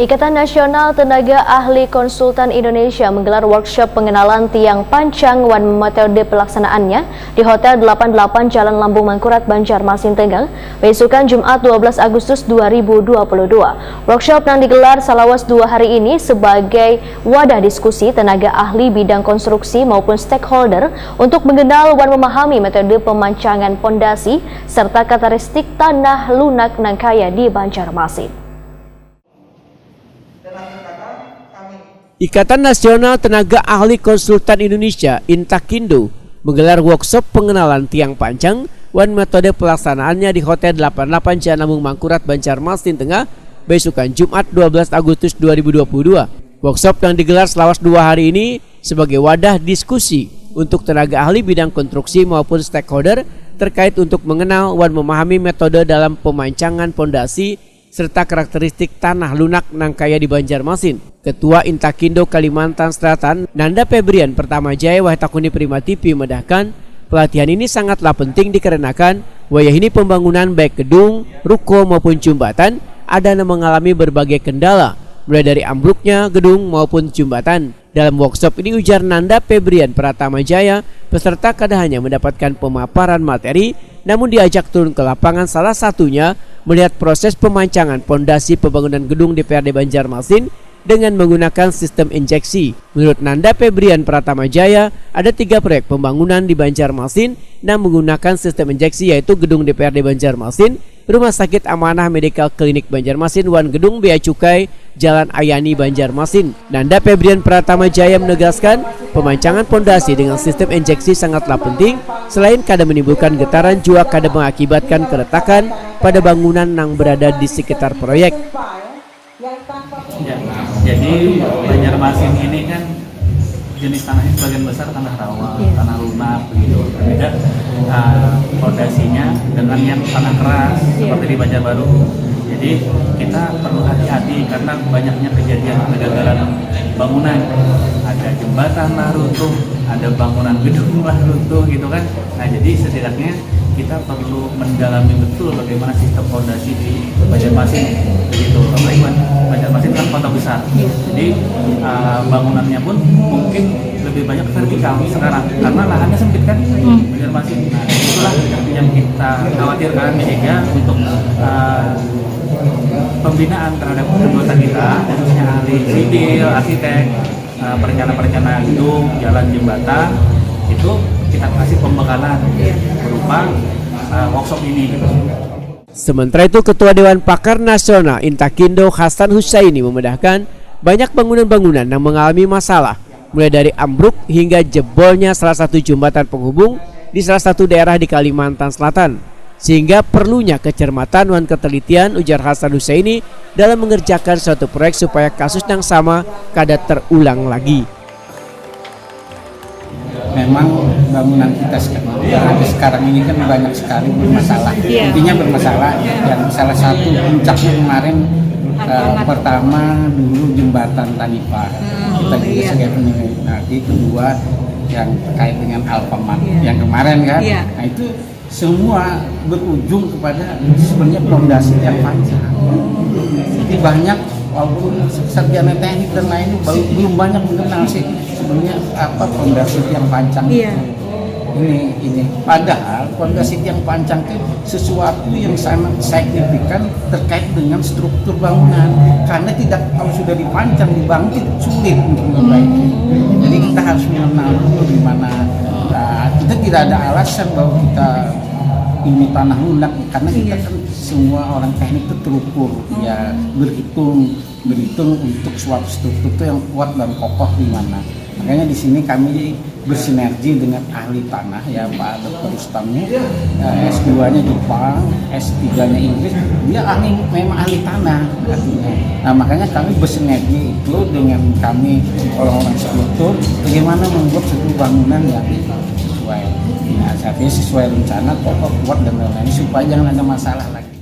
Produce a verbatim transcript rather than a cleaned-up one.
Ikatan Nasional Tenaga Ahli Konsultan Indonesia menggelar workshop pengenalan tiang pancang wan metode pelaksanaannya di Hotel delapan delapan Jalan Lambung Mangkurat, Banjarmasin Tengah, beisukan Jumat dua belas Agustus dua ribu dua puluh dua. Workshop yang digelar salawas dua hari ini sebagai wadah diskusi tenaga ahli bidang konstruksi maupun stakeholder untuk mengenal wan memahami metode pemancangan pondasi serta karakteristik tanah lunak nangkaya di Banjarmasin. Ikatan Nasional Tenaga Ahli Konsultan Indonesia, Intakindo, menggelar workshop pengenalan tiang pancang wan metode pelaksanaannya di Hotel delapan delapan Jalan Lambung Mangkurat, Banjarmasin Tengah, beisukan Jumat dua belas Agustus dua ribu dua puluh dua. Workshop yang digelar selawas dua hari ini sebagai wadah diskusi untuk tenaga ahli bidang konstruksi maupun stakeholder terkait untuk mengenal wan memahami metode dalam pemancangan pondasi serta karakteristik tanah lunak nangkaya di Banjarmasin. Ketua Intakindo Kalimantan Selatan, Nanda Febrian Pertama Jaya wahai takuni Prima T V madahkan, pelatihan ini sangatlah penting dikarenakan wayah ini pembangunan baik gedung, ruko maupun jumbatan ada nang mengalami berbagai kendala, mulai dari ambruknya gedung maupun jumbatan. Dalam workshop ini, ujar Nanda Febrian Pratama Jaya, peserta kada hanya mendapatkan pemaparan materi, namun diajak turun ke lapangan, salah satunya melihat proses pemancangan pondasi pembangunan gedung D P R D Banjarmasin dengan menggunakan sistem injeksi. Menurut Nanda Febrian Pratama Jaya, ada tiga proyek pembangunan di Banjarmasin yang menggunakan sistem injeksi, yaitu gedung D P R D Banjarmasin, Rumah Sakit Amanah Medical Clinic Banjarmasin wan Gedung Bea Cukai, Jalan Ayani, Banjarmasin. Nanda Febrian Pratama Jaya menegaskan, pemancangan pondasi dengan sistem injeksi sangatlah penting, selain kada menimbulkan getaran, jua kada mengakibatkan keretakan pada bangunan nang berada di sekitar proyek. Ya, jadi Banjarmasin ini kan jenis tanahnya sebagian besar tanah rawa, yeah. tanah lunak begitu. Berbeda uh, fondasinya dengan yang tanah keras yeah. seperti di Banjarbaru. Jadi kita perlu hati-hati karena banyaknya kejadian kegagalan bangunan. Ada jembatan lah runtuh, ada bangunan gedung lah runtuh gitu kan. Nah, jadi setidaknya kita perlu mendalami betul bagaimana sistem fondasi di Banjarmasin begitu. Apalagi Banjarmasin kan kota besar. Jadi uh, bangunannya pun mungkin lebih banyak vertikal sekarang karena lahannya sempit kan hmm. Banjarmasin. Nah, itulah yang kita khawatirkan sehingga untuk uh, pembinaan terhadap anggota kita khususnya ahli sipil, arsitek, perencana-perencana gedung, jalan, jembatan itu kita kasih pembekalan berupa uh, workshop ini. Sementara itu, Ketua Dewan Pakar Nasional Intakindo Hasan Husaini memedahkan banyak bangunan-bangunan yang mengalami masalah, mulai dari ambruk hingga jebolnya salah satu jembatan penghubung di salah satu daerah di Kalimantan Selatan. Sehingga perlunya kecermatan wan ketelitian, ujar Hasan Husaini, dalam mengerjakan suatu proyek supaya kasus nang sama kada terulang lagi. Memang bangunan kita yang ada sekarang ini kan banyak sekali bermasalah. Yeah. Intinya bermasalah. Yeah. Dan salah satu puncaknya kemarin uh, pertama dulu jembatan Tanipa. Hmm, kita juga yeah. sebagai penyelenggara. Nanti kedua yang terkait dengan Alfamart yeah. yang kemarin kan. Yeah. Nah itu semua berujung kepada sebenarnya fondasi yang panjang. Jadi banyak walaupun sarjana teknik dan lainnya belum banyak mengenal sih sebenarnya apa fondasi yang panjang. Iya. Ini ini padahal fondasi yang panjang itu sesuatu yang sangat signifikan terkait dengan struktur bangunan karena tidak kalau sudah dipancang dibangun itu sulit untuk memperbaiki. Hmm. Jadi kita harus mengenal dulu di mana uh, kita tidak ada alasan bahwa kita ini tanah lunak karena kita iya. kan semua orang teknik itu terukur hmm. ya berhitung berhitung untuk suatu struktur itu yang kuat dan kokoh di mana makanya di sini kami bersinergi dengan ahli tanah ya Pak Dokter Rustamnya ya, S dua-nya Jepang, S tiga-nya Inggris, dia ahli memang ahli tanah artinya. Nah makanya kami bersinergi itu dengan kami orang-orang struktur bagaimana membuat satu bangunan yang sesuai. Nah, artinya sesuai rencana, kokoh, kuat dan lain-lain supaya jangan ada masalah lagi.